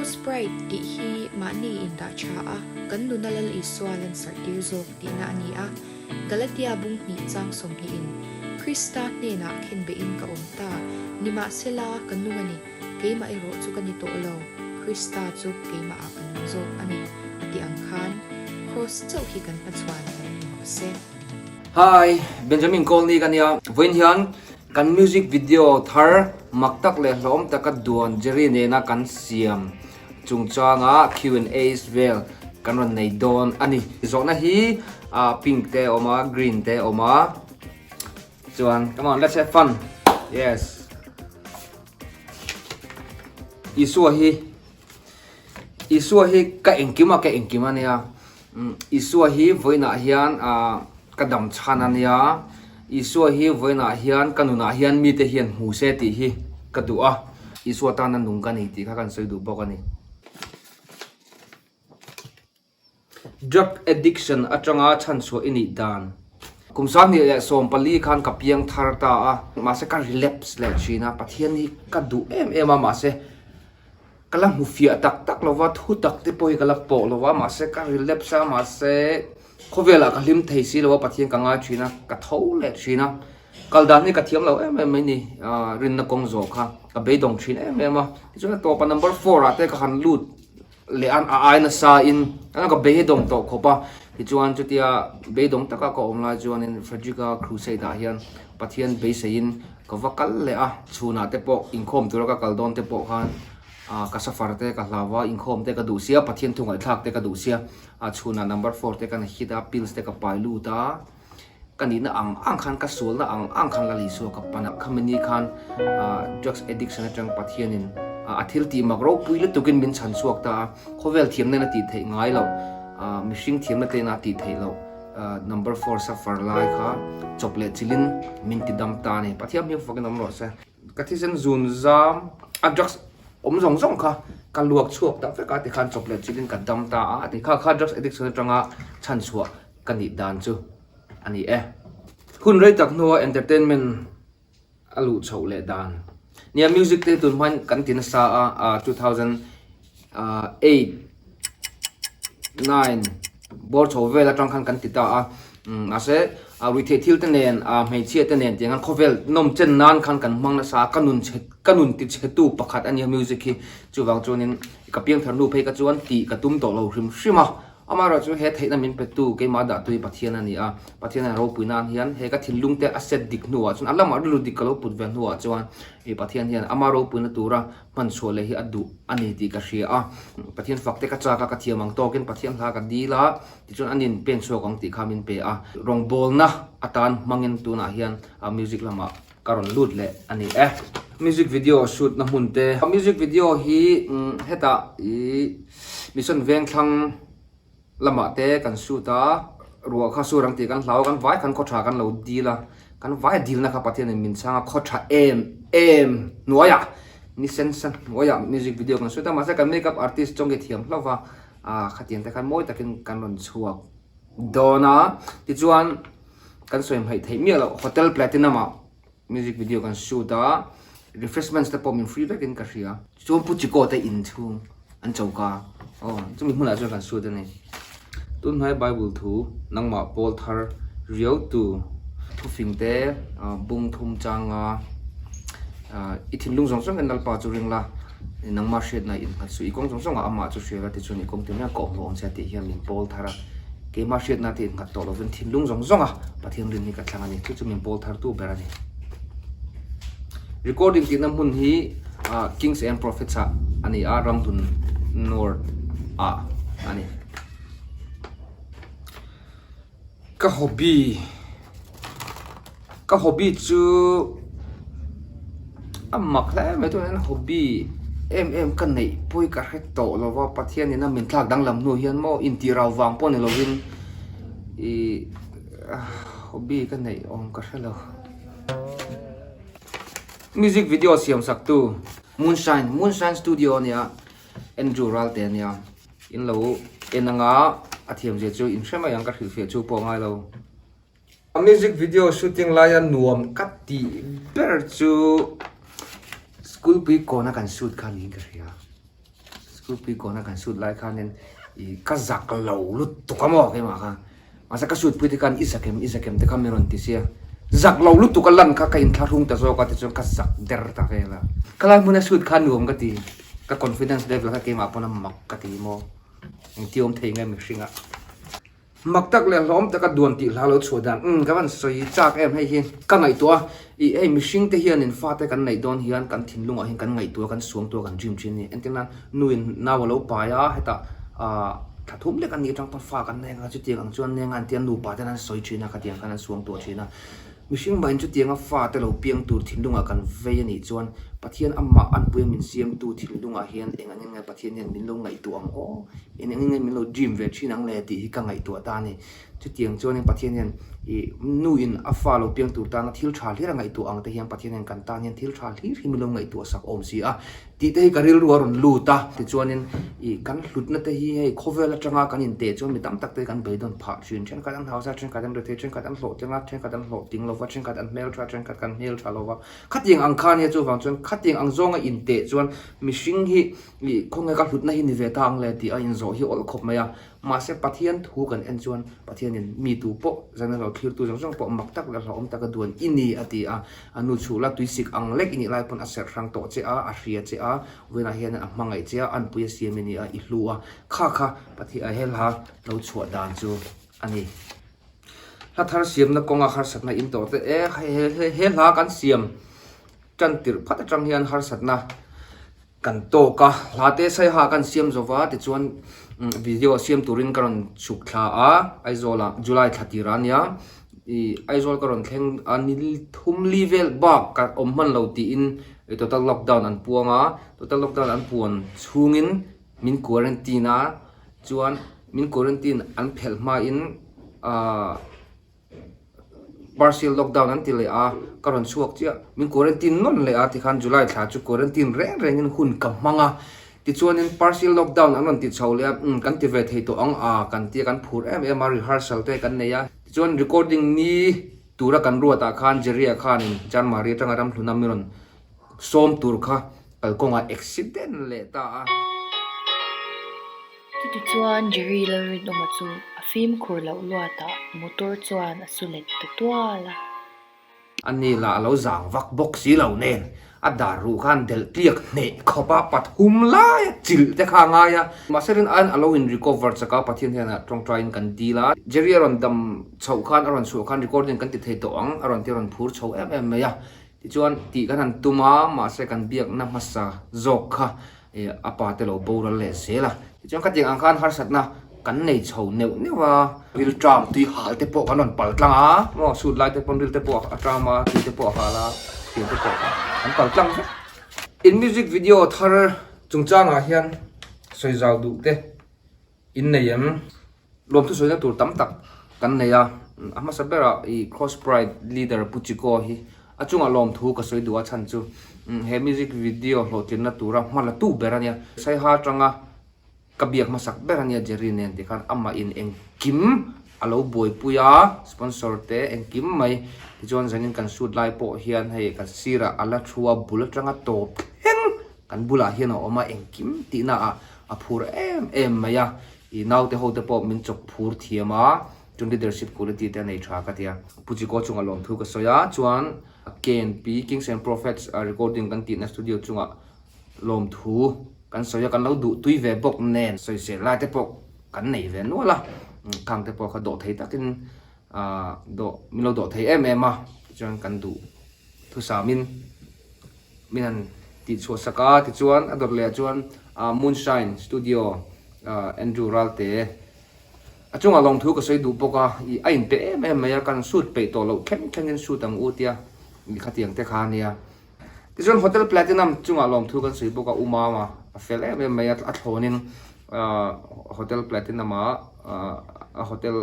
Cross Pride tih hi mahni indah tha a, kan nuna Lal Isua lansarh tir zawk tihna a ni a. Galatia bung hnih chang sawmhnihin, Krista hnenah khenbehin ka awm ta, nimahsela ka nung a ni, keimah erawh chu ka ni tawh lo, Krista chu keimahah ka nung zawk a ni, a ti ang khan, Kraws chauh hi kan hmachhuan lo ni rawh se. Hi, Benjamin Colney ka nia. Vawiin hian kan music video thar mak tak leh hlawm taka duan Jerry nena kan siam chungchanga Q and A's vel kan rawn nei dawn a ni. Zawhna hi pink te a awm a, green te a awm a, chuan come on let's have fun, yes. Isua hi Isua hi ka engkim a ka engkim a nia, Isua hi vawiinah hian ka dam chhan a nia, Isua hi vawiinah hian ka nunah hian mite hian hmu se tih hi ka duh a, Isua tana nung ka ni tih kha kan sawi duh bawk a ni. Drug addiction atanga chhanchhuah i nih dan. Kum 2014 khan ka piang thar ta a, mahse ka relapse leh thin a, Pathian hi ka duh em em a, mahse ka la hmu fiah tak tak lo va, thu tak te pawh hi ka la pawh lo va, mahse ka relapse a, mahse khawvelah ka hlim thei si lo a, Pathian ka ngai thin a, ka tho leh thin a, kal dan hi ka thiam lo em em mai ni, rinna kawng zawh kha ka beidawng thin em em a, tichuan a tawpa number four ah te ka han lut leh an a ai nasa in an ka beidawng tawh khawp a, tichuan chutia beidawng taka ka awm lai chuanin Frederick-a crusade ah hian Pathian beiseiin ka va kal leh a, chhunah te pawh inkhawm tura ka kal dawn te pawh khan ah ka safar te ka hlau a, inkhawm te ka duh sia, Pathian thu ngaihthlak te ka duh sia, ah chhunah number four te kan hit a, pills te ka pai lut a. Ka nihna ang ang khan, ka sualna ang ang khan Lal Isua ka pan a. Khami ni khan drugs addiction atang Pathianin a thil tih mak ropui lutukin min chhan chhuak ta a. Khawvel thiamna in a tih theih ngai loh, mihring thiamna te in a tih theih loh number four suffer lai kha chawp leh chilhin min ti dam ta a ni. Pathian hming fakin awm rawh se. Ka thisen zun zam a drugs awm zawng zawng kha ka luak chhuak ta vek a tikhan chawp leh chilhin ka dam ta a. Kha kha drugs addiction atanga chhan chhuah ka nih dan chu a ni e. Hun rei tak hnua entertainment a luh chhoh leh dan. Nia music te tun hmain kan ti nasa a, 2008, 9 bawr chho vel atang khan kan ti ta a, mahse ruihtheih thil te nen hmeichhia te nen tiang khan khawvel nawm chen nan khan kan hmang nasa a, ka nun chhe ka nun ti chhe tu pakhat a nia music hi chuvang chuanin ka piangthar hnu phei kha chuan tih ka tum tawh lo hrim hrim a. Amaherawhchu he theihna min petu keimah dahtui Pathian a ni a, Pathian hian ropui nan hian he ka thinlung te a set dik hnuah chuan a lamah rilru dik ka lo put ve hnuah chuan ih Pathian hian ama ropuina tura hman chhuah leh hi a duh a ni tih ka hria a. Pathian fak te ka chak a, ka thiam ang tawkin Pathian hla ka dil a, tichuan an in pen chhuak ang tih kha min pe a. Rawngbawlna atan hmangin tunah hian a music lamah ka rawn lut leh a ni e. Music video shoot na hmun te. Music video hi hetah ih Mission Vengthlang lamah te kan shoot a, ruah kha sur ang tih kan hlau a, kan vai khan khaw tha kan lo dil a, kan vai dilna kha Pathianin min chhang a, khaw tha em em hnuaiah ni sen sen hnuaiah music video kan shoot a, mahse kan makeup artist chawngke thiam hlauh va, ah khatiang te khan mawi takin kan rawn chhuak dawn a, tichuan kan sawi hmaih theih miah loh Hotel Platinum ah Music video kan shoot a, refreshments te pawh min free vekin ka hria. Chuan Pu Chiko te in chhung an choka aw chumi hmunah chuan kan shoot a ni. Tunhnai Bible thu nangmah pawl thar riau tu thufing te bung thum changa i thinlung zawng zawngin Lalpa chu ring la, nangmah hriatna in nghat suh i kawng zawng zawngah amah chu hria la tichuan i kawng ti mai a kawh hmuh awm che a tih hian min pawl thar a. Keimah hriatna te innghat tawh lovin thinlung zawng zawnga Pathian rin hi ka thlang a ni. Chu chu min pawl thartu ber a ni. Recording tihna hmun hi Kings and Prophets ah a ni a, Ramhlun North ah a ni. Ka hobby Ka hobby chu a mak hle mai tunah hian hobby em em ka neih pawi ka hre tawh lo va Pathian in a min thlak danglam hnu hian maw intih rau vang pawh ni lovin ih hobby ka neih awm ka hre lo. Music video siam sak tu Moonshine Moonshine Studio a nia Andrew Ralte a nia in lo en anga a thiam zia chu in hre mai ang ka hrilhfiah chu pawh a ngai lo. A music video shooting laia nuam ka tih ber chu school pui kawna kan shoot kha niin ka hria. School pui kawna kan shoot lai khanin ih ka zak lo lutuk a maw keimah kha. Mahse ka shoot pui te khan i zak em i zak em te kha min rawn ti sia. Zak lo lutuk a lan kha ka inthlahrung ta zawk a tichuan ka zak der ta vel a. Khalai hmuna shoot kha nuam ka ti. Ka confidence level kha keimah pawn a mak ka ti maw. Engti awm thei nge mihring ah. Mak tak leh hlawm taka duan tih hla lo chhuah dan umm ka van sawi chak em hei hi ka ngaihtuah a ih hei mihring te hianin fate kan neih dawn hian kan thinlungah hian kan ngaihtuah kan suangtuah kan dream thin a ni entir nan nuin nau a lo pai a hetah ah thla thum lek a nih atang pawn fa kan nei anga chutiang ang chuan nenga an tia nupa ten an sawi thin a khatiang khan an suangtuah thin a mihring mahin chutianga fate lo piang tur thinlungah kan vei a nih chuan Pathian amah anpuia min siamtu thinlungah hian eng angin nge Pathian hian min lo ngaihtuah ang aw, eng angin nge min lo dream ve thin ang le tih hi ka ngaihtuah ta a ni. Chutiang chuanin Pathian hian ih nuin a fa lo piang tur tana thil tha hlir a ngaihtuah ang te hian Pathian hian kan tan hian thil tha hlir hi min lo ngaihtuah sak awm si a tih te hi ka rilru a rawn lut a. Tichuanin ih kan hlutna te hi hei khawvel atanga kan inteh chuan mi tam tak te kan beidawn phah thin. Thenkhat an hausa, thenkhat an rethei, thenkhat an hlawhtling a, thenkhat an hlawhtling lova, thenkhat an hmeltha, thenkhat kan hmeltha lova. Khatiang ang kha nia chuvang chuan khatiang ang zawnga inteh chuan mihring hi ih khawnge ka hlutna hi ni ve ta ang le tih a inzawh hi awlh khawp mai a. Mahse Pathian thu kan en chuan Pathianin mi tu pawh zan a lo thlirtu zawng zawng pawh mak tak leh hlauhawm taka duan i ni a ti a. A nu chhuh la tuisik ang lek i nih lai pawn a serh hrang tawh che a, a hria che a, vawiinah hian a hmangaih che a, anpui a siam i ni a, i hlu a. Kha kha Pathian helha lo chhuah dan chu a ni. Hla thar siamna kawnga harsatna in tawh te e he hla kan siam tan tirh phat atang hian harsatna kan tawk a, hla te saiha kan siam zo va tichuan video siam turin ka rawn chhuk thla a Aizawl ah July thla tir a nia ih Aizawl ka rawn thleng a ni thum li vel bak ka awm hman lo tiin total lockdown an puang a, total lockdown an puan chhungin Min quarantine a, chuan min quarantine an phelh hmain ahh partial lockdown an ti leh a, ka rawn chhuak chiah. Min quarantine nawn leh a tikhan July thla chu quarantine reng rengin hun ka hmang a, tichuanin partial lockdown an rawn ti chho leh a, umm kan ti ve thei tawh ang a kan tia kan phur em em a, rehearsal te kan nei a, tichuan recording ni tura kan ruatah khan Jerry-a khanin Chanmari atanga ramhluna mi rawn sawm tur kha Kalkawngah accident leh ta a. Chutichuan Jerry Lalrinawma chu a fimkhur loh luatah motor chuan a su let ta tual a. Ani lah a lo zang vak bawk si lo nen a dar ruh khan delh tliak hneh khawp a, pathum lai a chilh te kha a ngai a. Mahse rin aiin a lo in recover chak a, Pathian hian tawngtaiin kan dil a. Jerry a rawn dam chhoh khan a rawn chhuah khan recording kan ti thei tawh ang a rawn ti a rawn phur chho em em mai a. Tichuan tih kan han tum a, mahse kan biakna hmasa zawk kha a pa te lo boral leh zel a. Tichuan khatiang ang khan harsatna kan nei chho neuh neuh a. Ril tram tui hal te pawh kan rawn pal tlang a, maw sut lai te pawn ril te pawh a tram a, tui te pawh a hal a, thil te pawh kan pal tlang vek. In music video thar chungchangah hian sawi zau duh te In nei em? Lawmthu sawina tur tam tak kan nei a, a hmasa berah i Cross Pride leader Pu Chiko hi a chungah lawmthu ka sawi duh a chhan chu he music video hlawhtlinna tura hma la tu ber a nia. Saiha atanga ka biak hmasak ber a nia Jerry nen tikhan amah in engkim a lo buaipui a, sponsor te engkim mai tichuan zanin kan shoot lai pawh hian hei kan sirah a la thu a bul atanga tawp thleng Kan bulah hian a awm a, engkim tihna ah a phur em em mai a, i naute ho te pawh min chawk phur thiam a, chuan leadership quality te a nei tha ka ti a. Pu Chiko chungah lawmthu ka sawi a, chuan KNP, Kings and Prophets recording kan tihna studio chungah lawmthu kan sawi a, kan lo duh tui ve bawk nen sawisel lai te pawh kan nei ve nual a, khang te pawh kha dawh thei takin dawh min lo dawh thei em em a, tichuan kan duh thusamin. Min han tih chhuah sak a, tichuan a dawt leh ah chuan Moonshine Studio Andrew Ralte a chungah lawmthu ka sawi duh bawk a, ih a inpe em em mai a, kan shoot peih tawh loh thleng thlengin shoot ang u tia ih khatiang te kha a nia. Tichuan Hotel Platinum chungah lawmthu kan sawi bawk a, u Mama a fel em em mai a, a thlawnin Hotel Platinum ah a hotel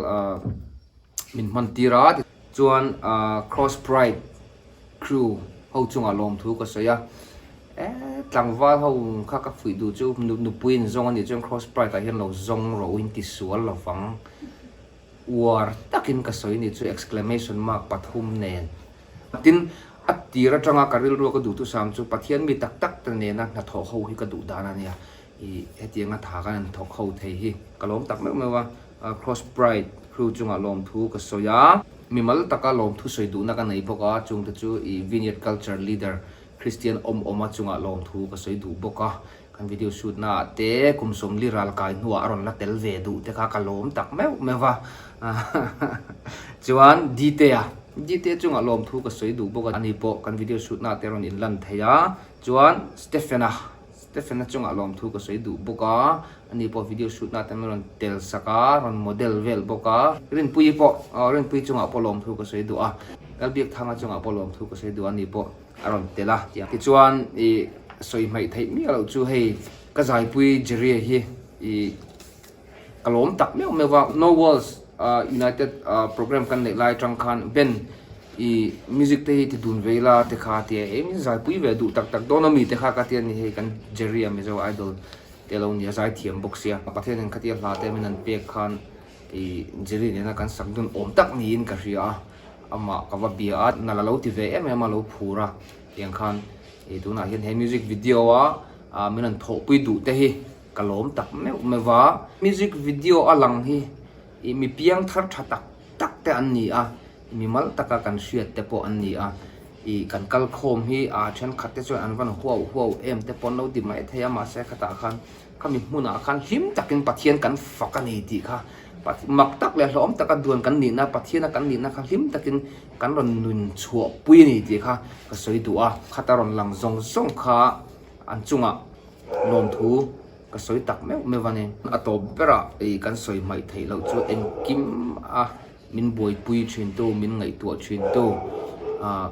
min hman tir a chuan Cross Pride Crew ho chungah lawmthu ka sawi a, eh tlangval ho kha ka fuih duh chu nupui in zawng a nih chuan Cross Pride ah hian lo zawng rawh u in ti sual lovang uar takin ka sawi ni chu exclamation mark pathum nen. Tin, a tir atanga ka rilru a ka duhthusam chu Pathian mi tak tak te nena hnathawh ho hi ka duh dan a nia. Ih hetianga tha kan han thawk ho thei hi ka lawm tak meuh meuh a, Cross Pride crew chungah lawmthu ka sawi a, mimal taka lawmthu sawi duhna ka nei bawk a, chungte chu ih Vineyard Culture Leader Christian Awmawma chungah lawmthu ka sawi duh bawk a, kan video shoot naah te kum sawmli ral kai hnuah a rawn la tel ve duh te kha ka lawm tak meuh meuh a, chuan Dtea Dtea chungah lawmthu ka sawi duh bawk a, ani pawh kan video shoot naah te a rawn inlan thei a, chuan Stephena. Stephen-a chungah lawmthu ka sawi duh bawk a, ani pawh video shoot na te min rawn tel sak a, rawn model vel bawk a. Rinpuii pawh, aw Rinpuii chungah pawh lawmthu ka sawi duh a, Lalbiakthanga chungah pawh lawmthu ka sawi duh a, ani pawh a rawn tel a. Tichuan ih sawi hmaih theih miah loh chu hei ka zaipui Jerry-a hi ih Ka lawm tak meuh meuh a, No Walls United program kan neih lai atang khan Ben i music te hi ti dun ve ila te kha tia e min zaipui ve duh tak tak dawn a mi te kha ka tia ni hei kan Jerry a Mizo Idol te lo nia zaithiam bawk sia Pathian in khatia hla te min an pek khan i Jerry nena kan sak dun awm tak niin ka hria a amah ka va bia a nalh a lo ti ve em em a lo phur a tiang khan i tunah hian he music video a min an thawhpui duh te hi Ka lawm tak meuh meuh a, music video a lang hi ih mi piang thar tha tak tak te an ni a, mi mal taka kan hriat te pawh an ni a, ih kan kal khawm hi aa thenkhat te chuan an van huau huau em te pawh an lo ti mai thei a, mahse khatah khan khami hmunah khan hlim takin Pathian kan fak a ni tih kha mak tak leh hlawm taka duan kan nihna Pathiana kan nihna kha hlim takin kan rawn nun chhuah pui a ni tih kha ka sawi duh a, khata rawn lang zawng zawng kha an chungah. Lawmthu ka sawi tak meuh meuh a ni. A tawp berah ei kan sawi hmaih theih loh chu engkim a min buaipui thin tu, min ngaihtuah thin tu ah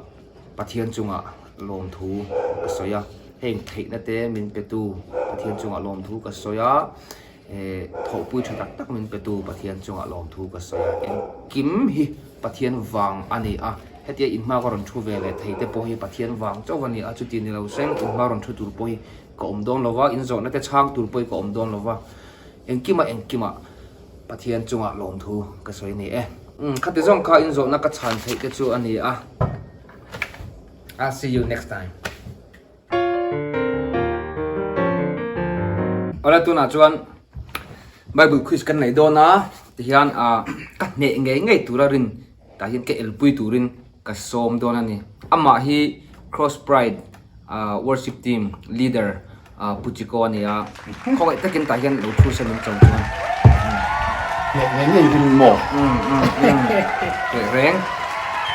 Pathian chungah lawmthu ka sawi a. Heng theihna te min pe tu Pathian chungah lawmthu ka sawi a, eh thawhpui tha tak tak min pe tu Pathian chungah lawmthu ka sawi a. Engkim hi Pathian vang a ni a, hetia inhma ka rawn thu ve leh thei te pawh hi Pathian vang chauh a ni a, chuti ni lo seng inhma rawn thu tur pawh hi ka awm dawn lo va, inzawhna te chhang tur pawh hi ka awm dawn lo va, engkimah engkimah Pathian chungah lawmthu ka sawi ni e. Umm khati zawng kha inzawhna ka chhan theih te chu a ni a, I'll see you next time. Awle tunah chuan Bible quiz kan neih dawn a tihian ah ka hneh ngei ngei tura rin tah hian ka elpui turin ka sawm dawn a ni. Amah hi Cross Pride ah worship team leader ah Pu Chiko a ni a, khawngaih takin tah hian lo thu se min cho chuan. Hneh ngei ngei rin maw? Hneh reng.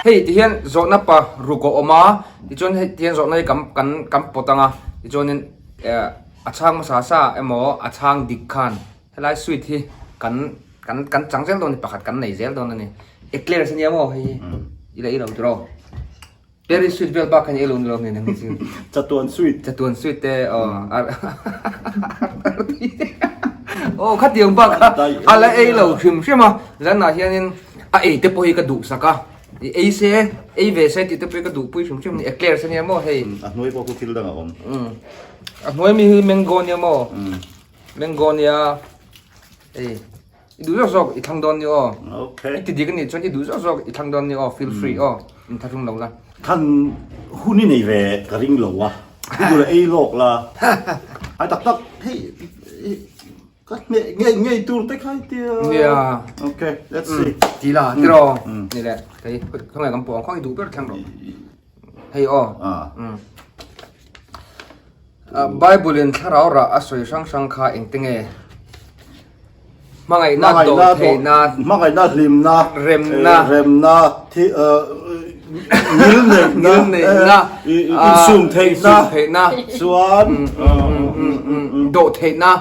Hei tihian zawhna pa ruk a awm a. Tichuan hei tihian zawhna hi kan kan kan pawt ang a, tichuanin eh a chhang hmasa sa emaw a chhang dik khan helai sweet hi kan kan kan chang zel dawn a ni pakhat kan nei zel dawn a ni. Eclairs a nia maw hei hi i la ei lo tiraw? Paris sweet vel bak khan i ei lo ni lo nge nang chu? Chatuan sweet. Chatuan sweet te aw aw khatiang bak kha a la ei lo hrim hrim a, zanah hianin a ei te pawh hi ka duhsak a. I ei se, ei ve se tih te pawh hi ka duhpui hrim hrim a ni. Eclairs a nia maw hei? A hnuai pawh khu thil dang a awm. A hnuai mi hi mango nia maw? Mango nia. Ei, i duh zawk zawk i thlang dawn ni aw. Okay. I ti dik a nih chuan i duh zawk zawk i thlang dawn ni aw, feel free aw, inthlahrung lo la. Khan hun i nei ve ka ring lo a, i duh leh ei lawk la. Ai tak tak, hei Ka hneh ngei ngei tur te kha tia. Nia. Okay, let's see. Ti la, ti ro. Ni le, hei, khawngaih kan pawh ang, khawngaih duh ber thleng rawh. Hei aw. Ah. Bible in thlarau rah a sawi hrang hrang kha engte nge? Hmangaihna, dawhtheihna, hmangaihna, hlimna, remna, remna, thi, ngilneihna, ngilneihna, insumtheihna, insumtheihna, chuan dawhtheihna,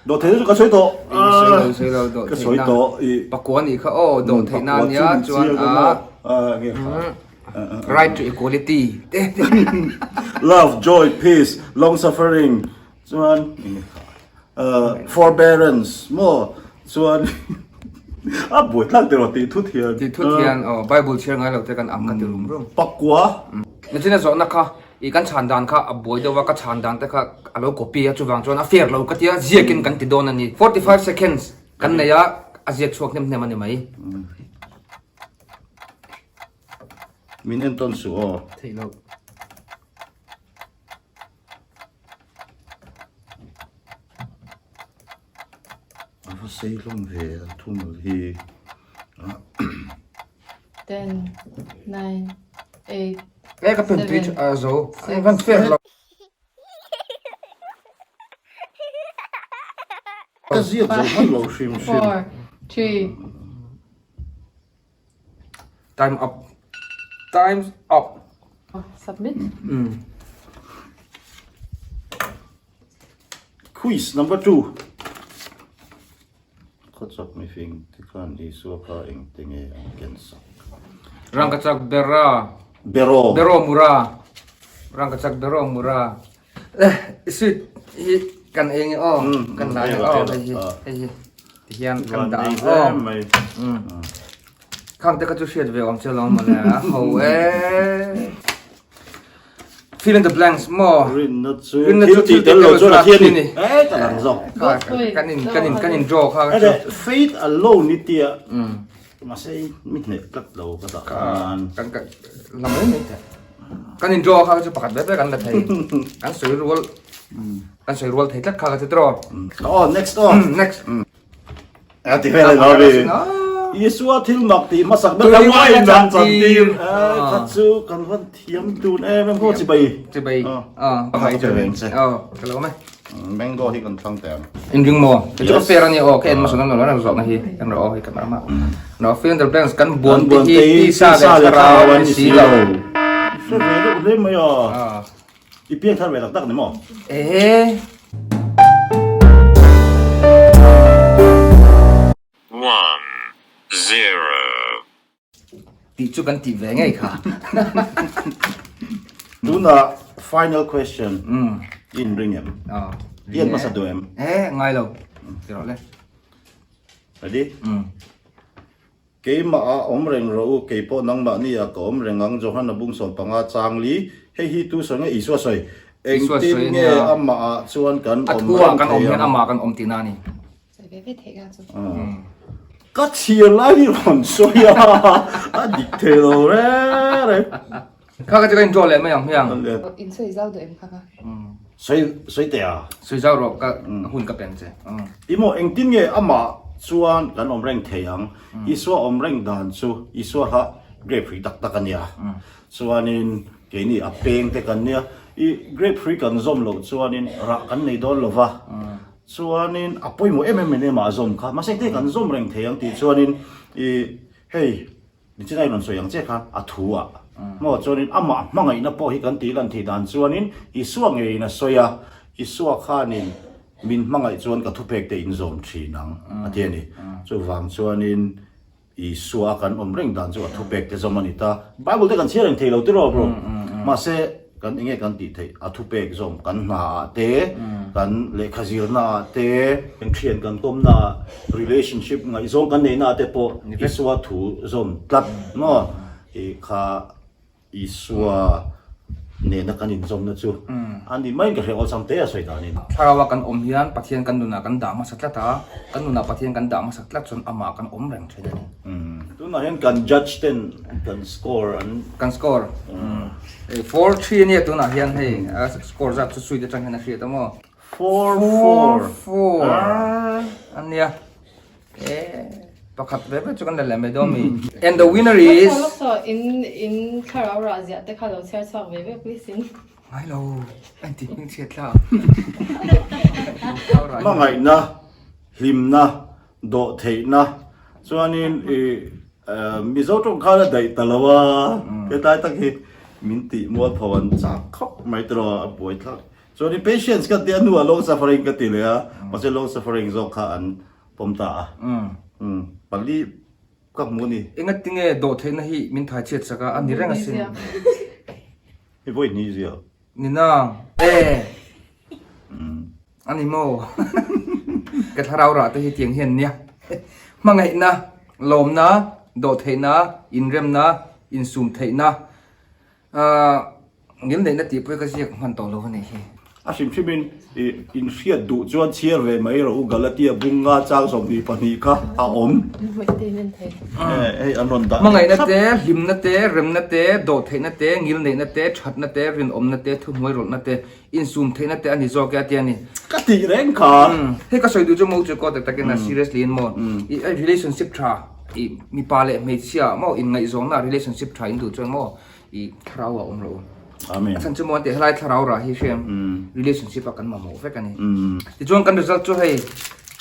Dawhtheihna chu ka sawi tawh. I sawi lo, sawi lo, Ka sawi tawh. Pakua nih kha aw, dawhtheihna a nia chuan a right to equality te. Love, joy, peace, long suffering chuan forbearance maw chuan a buai tlak teh rawh tih thut hian. Tih thut hian aw Bible chhiar ngai lo te kan ang ka ti rum rum. Pakua. Nichina zawhna kha I kan chhan dan kha a buai deuh a, ka chhan dan te kha a lo copy a, chuvang chuan a fair lo ka tia, ziakin kan ti dawn a ni. 45 seconds kan nei a, a ziak chhuak hnem hnem a ni mai. Min entawn suh aw. Theih loh. Va sei hlawm ve a thumal hi. Ten, nine, eight, E ka pen tui a zo. An van fair lo. Ka ziak zo hman lo hrim hrim. Four, three. Time up. Time's up. Submit. Quiz number 2. Khawchak mifing te khan Isua kha engte nge an ken sak? Rangkachak bera. Beraw. Beraw mura. Rangkachak beraw mura. Sweet hi kan ei nge aw. Kan la nge aw hei hi hei hi ti hian kan dah ang aw. Khang te kha chu hriat ve awm che lo mawle a ho e. Fill in the blanks maw? Rinna chu thil tih tel lo chuan a thian a ni. Eh ka lang zawk. Kan in kan in kan in draw kha. Ade faith alone i tia. Mahse mi hneh tlat lo ka dah khan. Kan kan la mai mai teh. Kan in draw kha chu pakhat ve ve kan la thei. Kan sawi rual kan sawi rual thei tlat kha ka chu draw. Oh next oh. Next. A ti vel lo bi. Isua thil mak tih hmasak ber kha wine an chan tir. Kha chu kan van thiam tun em em khaw chibai. Chibai. Ka pe ve ang che. Ka lo mai. Mango hi kan thlang teh ang. In ring maw? Chu ka fair ani aw ka en hmasa lo lo ran zawhna hi en rawh aw hei camera mah. No fill in the blanks kan buan te hi tisa leh thlarau an ni si lo. I hre ve deuh hle mai a. I piang thar ve tak tak ni maw? Ehe. One, zero. Tih chu kan tih ve ngei kha. Tunah final question i inring em? I en hmasa duh em? Eh, ngai lo. Ti rawh le. Ready? Keimah ah awm reng rawh u, kei pawh nangmahni ah ka awm reng ang, Johana bung 15 chang li, hei hi tu sawi nge Isua sawi, engtin nge amah ah chuan kan awm reng thei ang? Amah kan awm tihna a ni. Ka chhiar lai hi rawn sawi a, a dik thei lo reng reng. Kha ka chu ka indraw leh mai ang hmiang. In sawi zau duh em kha kha? Sawi sawi teh a. Sawi zau rawh ka hun ka pen che. I maw engtin nge amah chuan kan awm reng thei ang? Isua awm reng dan chu Isua kha grape hrui tak tak a nia. Chuanin keini a peng te kan nia. I grape hrui kan zawm loh chuanin rah kan nei dawn lo va. Chuanin a pawimawh em em in amah zawm kha. Mahse engtin nge kan zawm reng thei ang tih chuanin i hei Nichina i rawn sawi ang che kha a thu ah maw chuanin amah hmangaihna pawh hi kan tih lan theih dan chuanin Isua ngeiin a sawi a, Isua khanin min hmangaih chuan ka thupek te in zawm thin ang a ti a ni. Chuvang chuanin Isua a kan awm reng dan chu a thupek te zawm a ni ta. Bible te kan chhiar reng thei lo tiraw bro? Mahse kan enge kan tih theih a thupek zawm kan hna ah te, kan lehkha zirna ah te, kan thian kan kawmna ah, relationship ngaihzawng kan neihna ah te pawh Isua thu zawm tlat maw tih kha Isua nena kan inzawmna chu a ni maiin ka hria awlsam te a sawi danin. Thlarau a kan awm hian Pathian kan nunah kan dah hmasa tlat a, kan nunah Pathian kan dah hmasa tlat chuan amah kan awm reng thin a ni. Tunah hian kan judge ten kan score an. Kan score. Hei 4-3 ania tunah hian hei a score zat chu suite atang hian a hriat a maw. 4-4. 4-4 ania. E pakhat ve ve chu kan la leh mai dawn mi. And the winner is. Lawk saw lawk saw in in thlarau rah ziah te kha lo chhiar chhuak ve ve please in. Ngai lo a inti hming chhiat thlak. Hmangaihna, hlimna, Dawhtheihna chuanin i Mizo tawng khan a daih ta lo a, hetlai tak hi min tih mualpho an chak khawp mai tiraw a buai thlak. Chuanin patience ka tia hnuah long suffering ka ti leh a, mahse long suffering zawk kha an pawm ta a. Pali ka hmu a ni. Engatinge dawhtheihna hi min thai chhiat sak a, a ni reng asin. I vawi hnih ziah. Ni nang e. A ni maw? Ka thlarau rah te hi tiang hian nia. Hmangaihna, lawmna, dawhtheihna, inremna, insumtheihna, ngilneihna tih pawh hi ka ziak hman tawh lo a nih hi. A hrim hrimin i inhriat duh chuan chhiar ve mai rawh u Galatia bunga chang 22 kha a awm. Hei an rawn dah. Hmangaihna te, hlimna te, remna te, dawhtheihna te, ngilneihna te, thatna te, rinawmna te, thuhnuairawlhna te, insum theihna te a ni zawk e a ti a ni. Ka tih reng kha. Hei ka sawi duh chu maw chu kaw tak takin a seriously in maw i relationship tha i mipa leh hmeichhia maw inngaihzawnna relationship tha in duh chuan maw i thlarau a awm lo. Amen. A chhan chu maw an tih helai thlarau rah hi hriam relationship a kan mamawh vek a ni. Tichuan kan result chu hei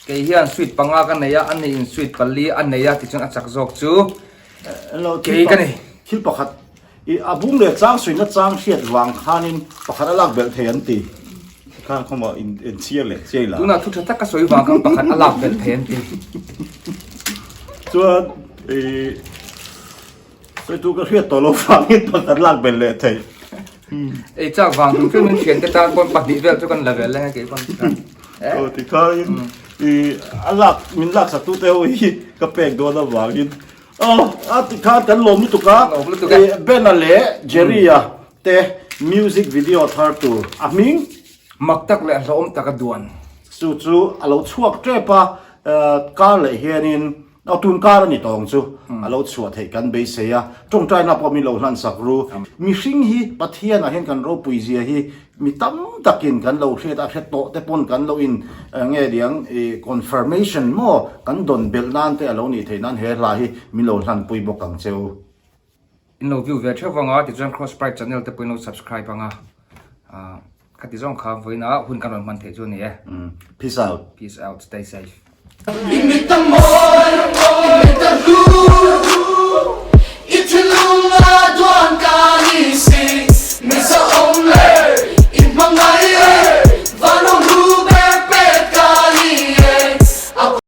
kei hian sweet panga ka nei a, a ni in sweet pali a nei a tichuan a chak zawk chu kei ka ni. Thil pakhat i a bung leh chang suihna chang hriat vang khanin pakhat a lak belh thei an ti. Khan khawmah in chhiar leh chiai la. Tunah thu tha tak ka sawi vang khan pakhat a lak belh thei an ti. Chuan i Sawitu ka hriat tawh lo vangin pakhat lak belh leh theih. Ei chak vang hrim hrim in thiante tan pawn pahnih vel chu kan la vel leng a kei pawn tikhan. Aw tikhain i a lak min lak sak tute ho hi ka pek dawn avangin aw a tikhan kan lawm lutuk a Ben-a leh Jerry-a te music video thar tur a hming. Mak tak leh hlauhawm tak a duan. Chu chu a lo chhuak tep a kar leh hianin Aw tun kar a ni tawng chu a lo chhuah theih kan beisei a, tawngtaina pawh min lo hlan sak ru. Mihring hi Pathian ah hian kan ropui zia hi mi tam takin kan lo hriat a, hre tawh te pawn kan lo in nge diang i confirmation maw kan dawn belh nan te a lo nih theih nan he hla hi min lo hlan pui bawk ang che u. In lo view ve theuh vang a, tichuan Cross Pride channel te pawh in lo subscribe ang a, khati zawng kha vawiin ah hun kan rawn hman theih chu a ni e. Peace out. Peace out, stay safe. Imita mawi, imita hlu.